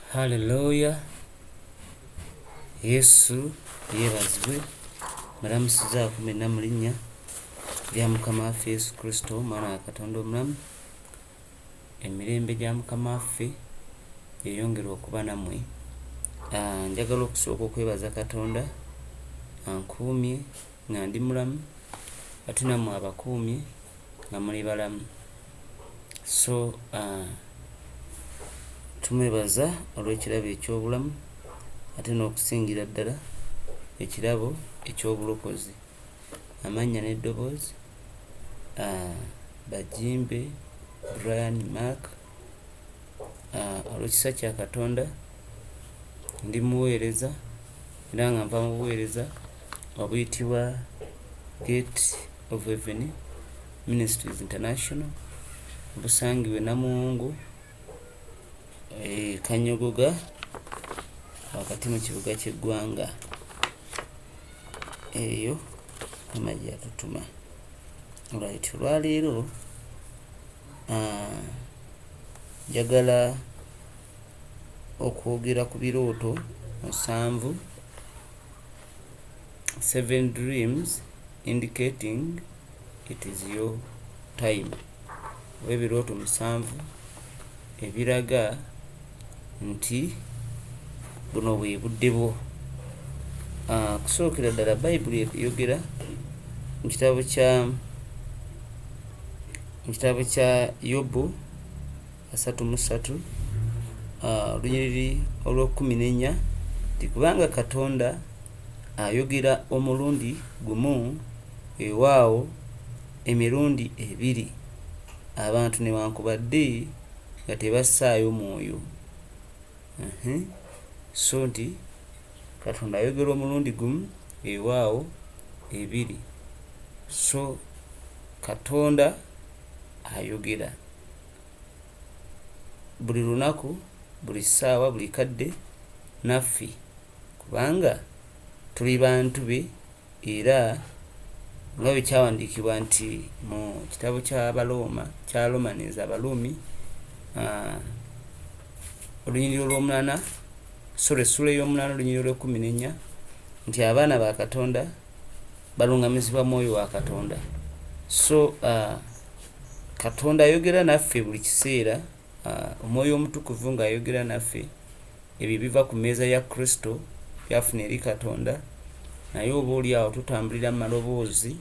Hallelujah Yesu yeebazibwe mbalamusizaako mwenna mu linnya lya Mukama waffe Yesu Kristo omwana wa Katonda omulamu. Emirembe gya Mukama waffe gyeyongere okuba nammwe. Ah, njagala okusooka okwebaza Katonda ankuumye nga ndi mulamu ate nammwe abakuumye nga muli balamu. So uh, tumwebaza olw'ekirabo eky'obulamu ate n'okusingira ddala ekirabo eky'obulokozi. Amannya n'eddoboozi uh, Bajimbe Brian Mark uh, olw'ekisa kya Katonda ndi muweereza era nga nva mu buweereza obuyitibwa Gate of Heaven Ministries International obusangibwa e Namuwongo e Kanyogoga wakati mu kibuga ky'eggwanga eyo Mukama gye yatutuma. Right, olwaleero njagala okwogera ku birooto 7, seven dreams indicating it is your time, oba ebirooto 7 ebiraga nti buno bwe budde bwo. Kusookera ddala Bayibuli eyogera mu kitabo kya Yobu 33, olunyiriri olw'e14 nti kubanga Katonda ayogera omulundi gumu, weewaawo emirundi ebiri, abantu newankubadde nga tebassaayo mwoyo. So nti Katonda ayogera omulundi gumu, weewaawo ebiri. So Katonda ayogera buli lunaku, buli ssaawa, buli kadde naffe kubanga tuli bantu be era nga bwe kyawandiikibwa nti mu kitabo ky'Abalooma kya Romans, Abaruumi, olunyiriri olw'omunaana, sorry, essuula ey'omunaana olunyiriri olw'e14 nti abaana ba Katonda baluŋŋamizibwa Mwoyo wa Katonda. So Katonda ayogera naffe buli kiseera, Omwoyo Omutukuvu ng'ayogera naffe, ebyo biva ku mmeeza ya Kristo by'afuna eri Katonda, naye oba oli awo tutambulira mu maloboozi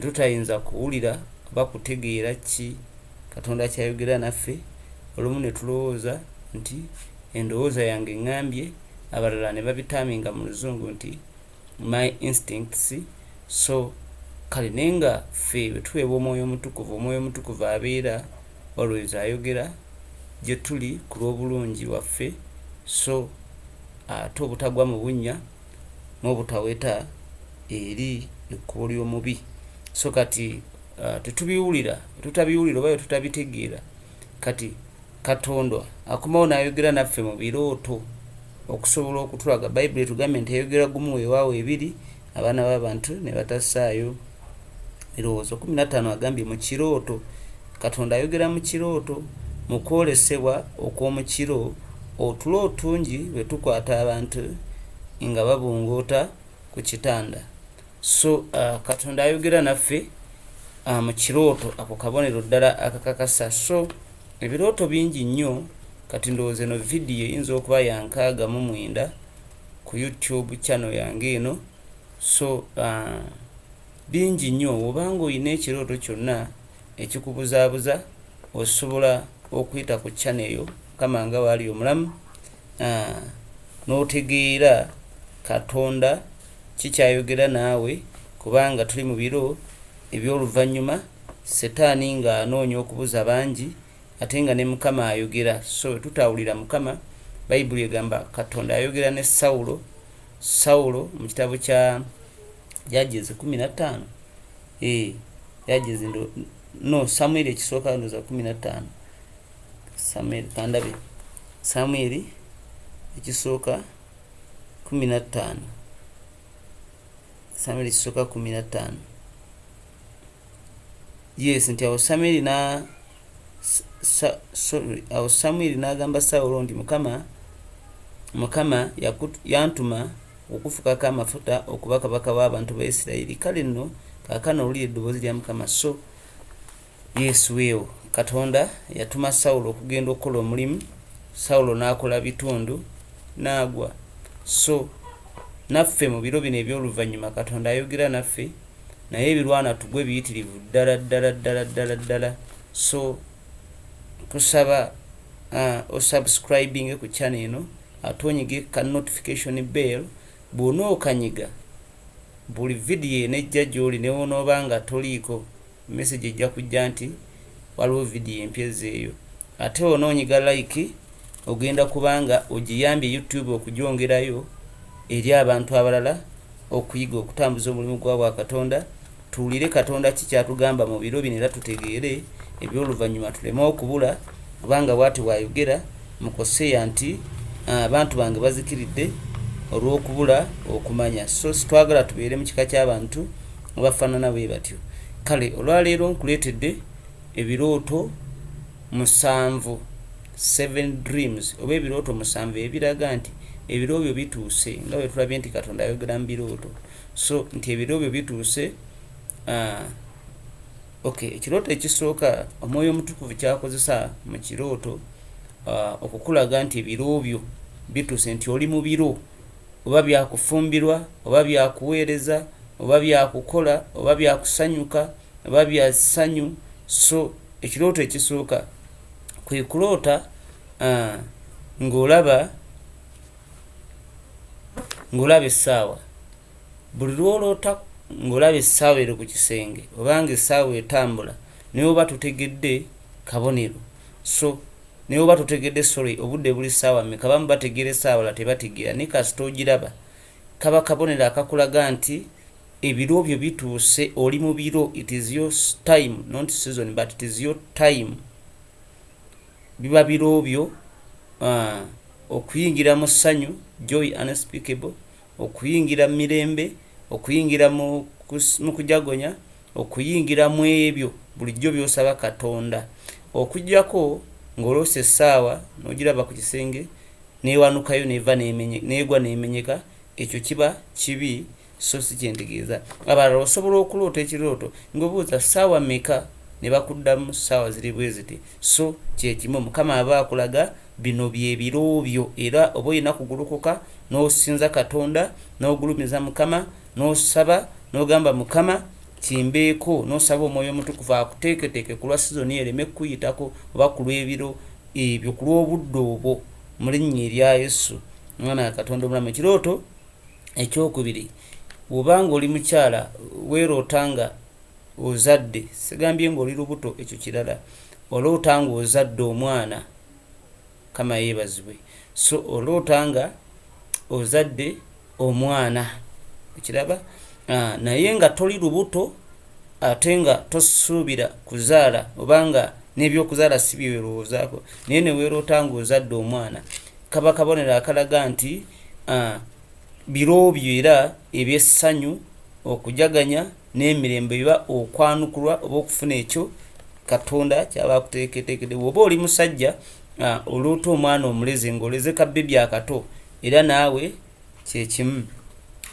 tutayinza kuwulira oba kutegeera ki Katonda ky'ayogera naffe. Olumu ne tulowooza nti endowooza yange eŋŋambye, abalala ne babitaaminga mu Luzungu nti my instincts. So kale naye nga ffe bwe tuweebwa Omwoyo Omutukuvu, Omwoyo Omutukuvu abeera always ayogera gye tuli ku lw'obulungi bwaffe, so ate obutagwa mu bunnya n'obutaweta eri ekkubo ly'omubi. So kati tetubiwulira, tutabiwulira oba tutabitegeera. Kati Katonda akomawo n'ayogera naffe mu birooto okusobola okutulaga. Bayibuli etugambye nti ayogera gumu, weewaawo ebiri, abaana b'abantu ne batassaayo birowoozo. 15 agambye mu kirooto, Katonda ayogera mu kirooto, mu kwolesebwa okw'omu kiro, otulo otungi bwe tukwata abantu nga babungoota ku kitanda. So Katonda ayogera naffe mu kirooto, ako kabonero ddala akakakasa. So ebirooto bingi nnyo. Kati ndowooza eno vidiyo eyinza okuba ya 69 ku YouTube channel yange eno. So bingi nnyo, obanga olina ekirooto kyonna ekikubuzaabuza osobola okuyita ku channel eyo, Mukama nga waali omulamu, n'otegeera Katonda kikyayogera naawe, kubanga tuli mu biro eby'oluvannyuma, Setaani ng'anoonya okubuza bangi ate nga ne Mukama ayogera. So bwe tutawulira Mukama, Bayibuli egamba Katonda ayogera ne Sawulo, Sawulo mu kitabo kya Judges 15, Judges no Samwiri ekisooka, ndowooza 15, Samwiri, kandabe, Samwiri ekisooka 15, Samwiri ekisooka 15, yes, nti awo Samwiri na sorry, awo Samwiri n'agamba Sawulo nti Mukama Mukama yantuma okukufukako amafuta okuba kabaka w'abantu ba Isirayiri. Kale nno kaakano wulira eddoboozi lya Mukama. So yes, weewo Katonda yatuma Sawulo okugenda okukola omulimu, Sawulo n'akola bitundu n'agwa. So naffe mu biro bino eby'oluvannyuma Katonda ayogera naffe, naye ebirwana tugwe biyitirivu ddala ddala ddala ddala ddala. So nkusaba osubscribinge ku channel eno, ate onyige ka notification bell. Bw'onookanyiga, buli vidiyo enejja gy'oli, newonooba nga toliiko, message ejja kujja nti waliwo vidiyo empya ezzeeyo. Ate onoonyiga like, ogenda kubanga ogiyambye YouTube okugyongerayo eri abantu abalala okuyiga okutambuza omulimu gwa bwakatonda. Tuwulire Katonda ki kyatugamba mu biro bino, era tutegeere ebyoluvannyuma, tuleme okubula, kubanga bwati bwayogera mu Koseya nti abantu bange bazikiridde olw'okubula okumanya. So sitwagala tubeere mu kika ky'abantu abafaanana bwe batyo. Kale olwaleero nkuleetedde ebirooto 7, seven dreams, oba ebirooto 7 ebiraga nti ebiro byo bituuse, nga bwe tulabye nti Katonda ayogera mu birooto. So nti ebiro byo bituuse. Okay, ekirooto ekisooka Omwoyo Omutukuvu kyakozesa mu kirooto okukulaga nti ebiro byo bituuse, nti oli mu biro oba byakufumbirwa, oba byakuweereza, oba byakukola, oba byakusanyuka, oba bya ssanyu. So ekirooto ekisooka kwe kuloota ng'olaba essaawa. Buli lw'oloota ng'olaba essaawa eri ku kisenge, obanga essaawa etambula, naye oba totegedde kabonero, so naye oba totegedde, sorry, obudde buli ssaawa mmeka. Bamu bategeera essaawa, balala tebategeera, naye kasita ogiraba, kaba kabonero akakulaga nti ebiro byo bituuse, oli mu biro. It is your time, not season, but it is your time. Biba biro byo okuyingira mu ssanyu, joy unspeakable, okuyingira mu mirembe, okuyingira mu kujagonya, okuyingira mu ebyo bulijjo by'osaba Katonda. Okuggyako ng'oloosa essaawa n'ogiraba ku kisenge neewanukayo, neva neegwa neemenyeka, ekyo kiba kibi, so si kyentegeeza. Abalala osobola okuloota ekirooto ng'obuuza ssaawa mmeka, ne bakuddamu ssaawa ziri bwe ziti. So kyekimu, Mukama aba akulaga bino bye biro byo, era oba olina kugulukuka n'osinza Katonda, n'ogulumiza Mukama, n'osaba, n'ogamba Mukama kimbeeko, n'osaba Omwoyo Omutukuvu akuteeketeeke ku lwa sizoni ereme kukuyitako, oba ku lw'ebiro ebyo, ku lw'obudde obwo, mu linnya erya Yesu, Mwana wa Katonda omulamu. Ekirooto ekyokubiri, bw'obanga oli mukyala, weeroota nga ozadde. Sigambye ng'oli lubuto, ekyo kirala. Oloota ng'ozadde omwana. Kama yeebazibwe. So oloota nga ozadde omwana, ekiraba, naye nga toli lubuto, ate nga tosuubira kuzaala, obanga n'ebyokuzaala si byewerowoozaako, naye ne weeroota ng'ozadde omwana, kaba kabonero akalaga nti biro byo era ebyessanyu, okujaganya n'emirembe, biba okwanukulwa oba okufuna ekyo Katonda kyaba akuteeketeekedde. Bw'oba oli musajja, oloota omwana omuleze, ng'oleze kabebi akato, era naawe kyekimu.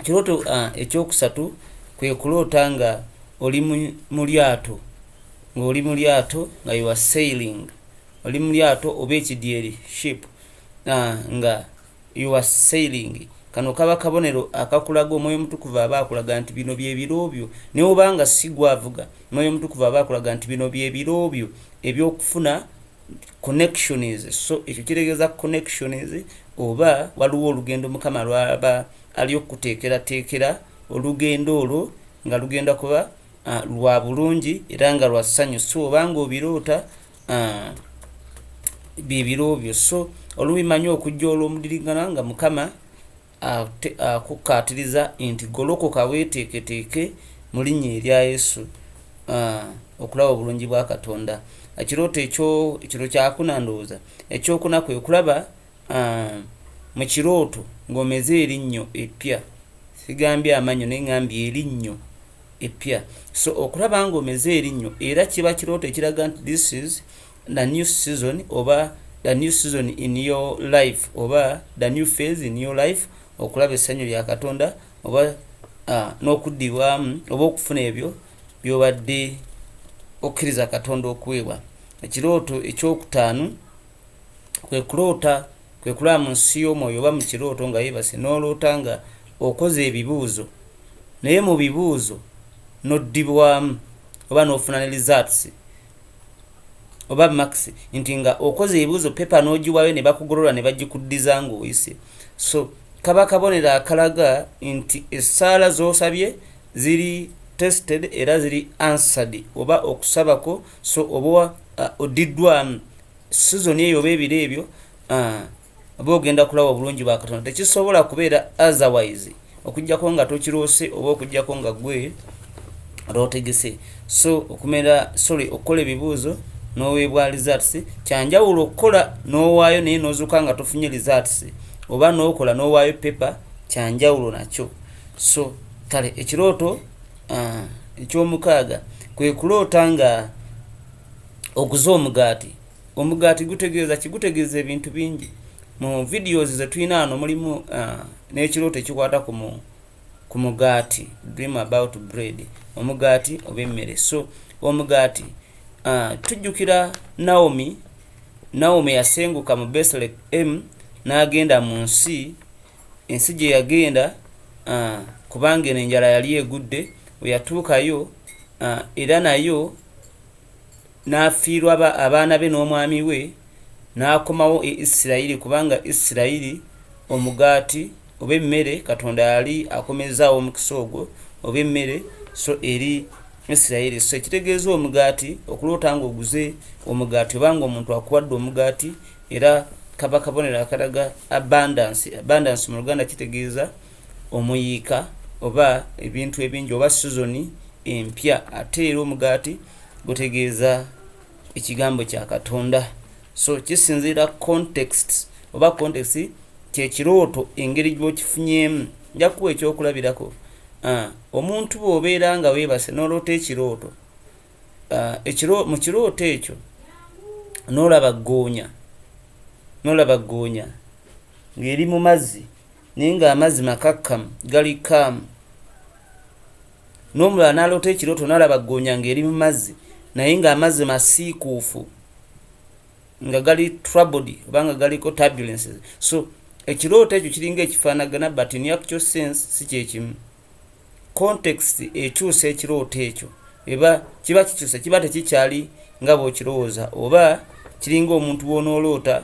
Ekirooto ekyokusatu kwe kuloota nga oli mu lyato, ng'oli mu lyato, nga you are sailing, oli mu lyato oba ekidyeri, ship, nga you are sailing. Kano kaba kabonero akakulaga, Omwoyo Omutukuvu aba akulaga nti bino bye biro byo, naye obanga si gwavuga, Omwoyo Omutukuvu aba akulaga nti bino bye biro byo ebyokufuna connections. So ekyo kitegeeza connections, oba waliwo olugendo Mukama lwaba ali okuteekerateekera, olugendo olwo nga lugenda kuba lwa bulungi era nga lwa ssanyu. So obanga obiroota, byebiro byo. So olubimanyi okujja olw'omudirigana nga Mukama akukkaatiriza nti golokoka, weeteeketeeke mu linnya erya Yesu okulaba obulungi bwa Katonda. Ekirooto ekyo ekiro kyakuna, ndowooza ekyokuna, kwe kulaba mu kirooto ng'omeze erinnyo eppya. Sigambye amannyo, naye ŋŋambye erinnyo eppya. So okulaba ng'omeze erinnyo era kiba kirooto ekiraga nti this is the new season oba the new season in your life oba the new phase in your life, okulaba essanyu lya Katonda oba n'okuddibwamu oba okufuna ebyo byobadde okkiriza Katonda okuweebwa. Ekirooto ekyokutaano kwe kuloota, kwe kulaba mu nsi y'omwoyo oba mu kirooto nga yeebase n'oloota nga okoze ebibuuzo, naye mu bibuuzo n'oddibwamu oba n'ofuna ne results oba marks, nti nga okoze ebibuuzo, pepa n'ogiwaayo ne bakugolola ne bagikuddiza ng'oyise. So kaba kabonero akalaga nti essaala z'osabye ziri tested era ziri answered oba okusabako, so oba oddiddwamu season eyo oba ebiro ebyo, oba ogenda kulaba obulungi bwa Katonda. Tekisobola kubeera otherwise okuggyako nga tokiroose oba okuggyako nga gwe lootegese. So okumera, sorry, okukola ebibuuzo n'oweebwa results kyanjawulo okukola n'owaayo naye n'ozuuka nga tofunye results, oba n'okola n'owaayo paper kyanjawulo nakyo. So kale ekirooto ekyomukaaga kwe kuloota nga oguze omugaati. Omugaati gutegeeza ki? Gutegeeza ebintu bingi. Mu videos zetulina wano mulimu n'ekirooto ekikwata ku mugaati, dream about bread, omugaati oba emmere. So omugaati, tujjukira Naomi. Naomi yasenguka mu Bethlehem n'agenda mu nsi, ensi gye yagenda, kubanga eno enjala yali egudde. Bwe yatuukayo, era nayo n'afiirwa abaana be n'omwami we, n'akomawo e Isirayiri, kubanga Isirayiri omugaati oba emmere Katonda yali akomezaawo omukisa ogwo oba emmere so eri Isirayiri. So ekitegeeza omugaati, okuloota ng'oguze omugaati oba nga omuntu akuwadde omugaati, era kaba kabonero akalaga abundance. Abundance mu Luganda kitegeeza omuyiika oba ebintu ebingi oba season empya. Ate era omugaati gutegeeza ekigambo kya Katonda. So kisinziira context oba context kyekirooto engeri gy'okifunyeemu. Nja kuwa ekyokulabirako. Omuntu bw'obeera nga weebase n'oloota ekirooto, mu kirooto ekyo n'olaba ggoonya, n'olaba ggoonya ng'eri mu mazzi naye ng'amazzi makakkamu, gali calm, n'omulala n'aloota ekirooto n'alaba ggoonya ng'eri mu mazzi naye ng'amazzi masiikuufu, nga gali troubled oba nga galiko turbulences. So ekirooto ekyo kiringa ekifaanagana, but in actual sense si kyekimu. Context ekyusa ekirooto ekyo, eba kiba kikyusa, kiba tekikyali nga bw'okirowooza. Oba kiringa omuntu bw'onooloota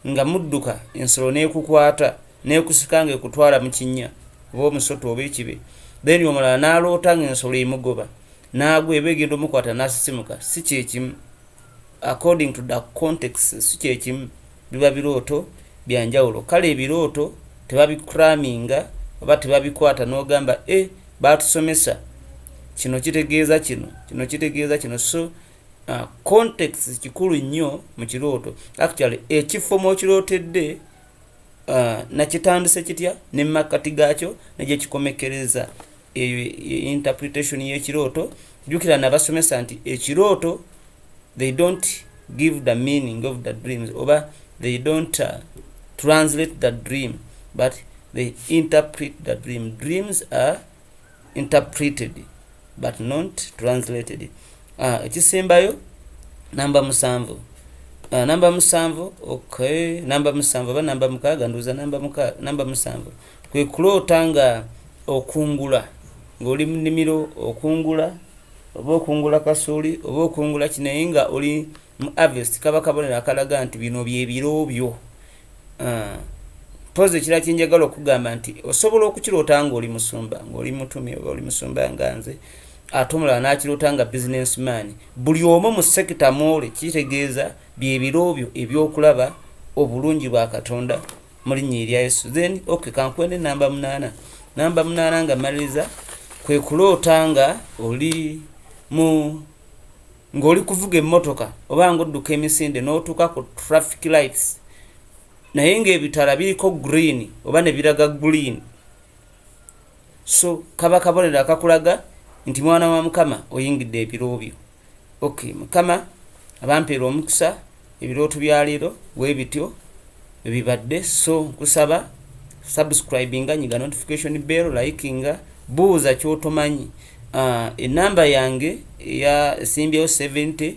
nga mudduka, ensolo n'ekukwata n'ekusika ng'ekutwala mu kinnya oba omusota oba ekibe, then omulala n'aloota ng'ensolo emugoba n'agwa, eba egenda omukwata n'asisimuka. Si kyekimu according to the context, si kyekimu, biba birooto byanjawulo. Kale ebirooto tebabicraminga oba tebabikwata n'ogamba, e batusomesa kino kitegeeza kino, kino kitegeeza kino. So context kikulu nnyo mu kirooto. Actually ekifo mw'okirootedde, nakitandise kitya, ne makkati gaakyo negyekikomekkereza, eyo interpretation y'ekirooto. Jjukira nabasomesa nti ekirooto, they don't give the meaning of the dreams oba they don't translate the dream, but they interpret the dream. Dreams are interpreted but not translated. Ekisembayo namba 7, namba 7, okay, namba 7 oba namba 6, ndowooza namba 7, kwe kuloota nga okungula, ng'oli mu nnimiro okungula, oba okungula kasooli oba okungula ki, naye nga oli mu harvest. Kaba kabonero akalaga nti bino bye biro byo. Mpozi ekirala kyenjagala okugamba nti osobola okukiroota ng'oli musumba, ng'oli mutume oba oli musumba nga nze, ate omulala n'akiroota nga businessman. Buli omu mu sector mwole kitegeeza byebiro byo ebyokulaba obulungi bwa Katonda mu linnya erya Yesu. Then okay, kankwende namba 8. Namba 8 nga maliriza, kwe kuloota nga oli mu ng'oli kuvuga emmotoka oba ng'odduka emisinde n'otuuka ku traffic lights, naye ng'ebitaala biriko green oba ne biraga green. So kaba kabonero akakulaga nti mwana wa Mukama, oyingidde ebiro byo. Okay, Mukama abampeera omukisa. Ebirooto bya leero bwe bityo bibadde. So nkusaba subscribinga, nyiga notification bell, likinga, buuza kyotomanyi. Enamba yange eya esimbyewo 70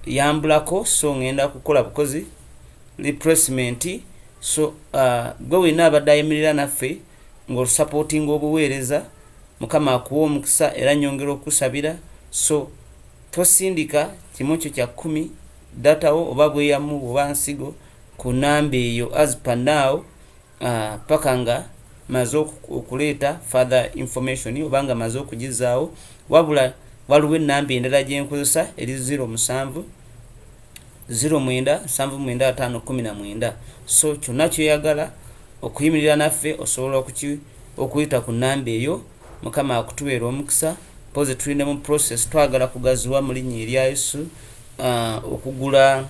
yambulako, so ngenda kukola bukozi replacement. So gwe wenna abadde ayimirira naffe ng'osupportinga obuweereza, Mukama akuwa omukisa, era nyongera okusabira. So tosindika kimu kyo kya 10, datawo oba bweyamu oba nsigo ku namba eyo as per now, paka nga maze okuleeta further information oba nga maze okugizaawo. Wabula waliwo enamba endala gyenkozesa eri 07 09 79 5 19. So kyonna kyoyagala okuyimirira naffe, osobola okuyita ku namba eyo. Mukama akutuweera omukisa. Poze tulina mu process, twagala kugaziwa mu linnya erya Yesu, okugula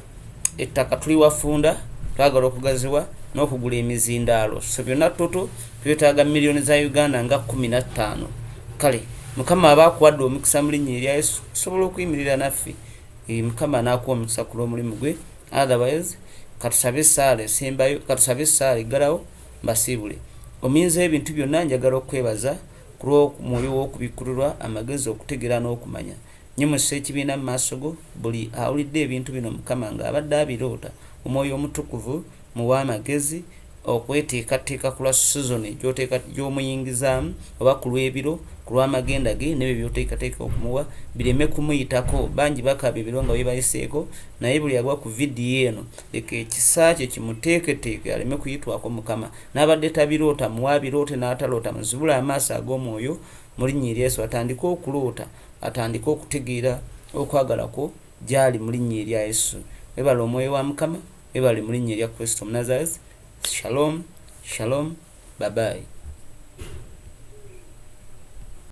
ettaka. Tuli wafunda, twagala okugaziwa n'okugula emizindaalo. So byonna toto twetaaga miliyoni za Uganda nga 15. Kale Mukama aba akuwadde omukisa mu linnya erya Yesu, osobola okuyimirira naffe. Mukama anaakuwa omukisa ku lw'omulimu gwe. Otherwise katusabe essaala esembayo, katusabe essaala eggalawo, mbasiibule. Omuyinza ebintu byonna, njagala okwebaza ku lw'omwoyo w'okubikkulirwa, amagezi, okutegeera n'okumanya. Nyimusa ekibiina mu maaso go. Buli awulidde ebintu bino, Mukama, ng'abadde abiroota, Omwoyo Omutukuvu muwe amagezi okweteekateeka ku lwa season gy'omuyingizaamu, oba ku lw'ebiro, ku lw'amagenda ge n'ebyo by'oteekateeka okumuwa bireme kumuyitako. Bangi bakaaba ebiro nga bibayiseeko, naye buli agwa ku vidiyo eno, leka ekisa kye kimuteeketeeke aleme kuyitwako. Mukama, n'abadde tabiroota muwe abiroote, n'ataloota muzibule amaaso ag'omwoyo mu linnya erya Yesu, atandike okuloota, atandike okutegeera okwagala kwo gy'ali mu linnya erya Yesu. Webale omwoyo wa Mukama, webale mu linnya erya Kristo Omunazaresi. Shalom, shalom, bye bye.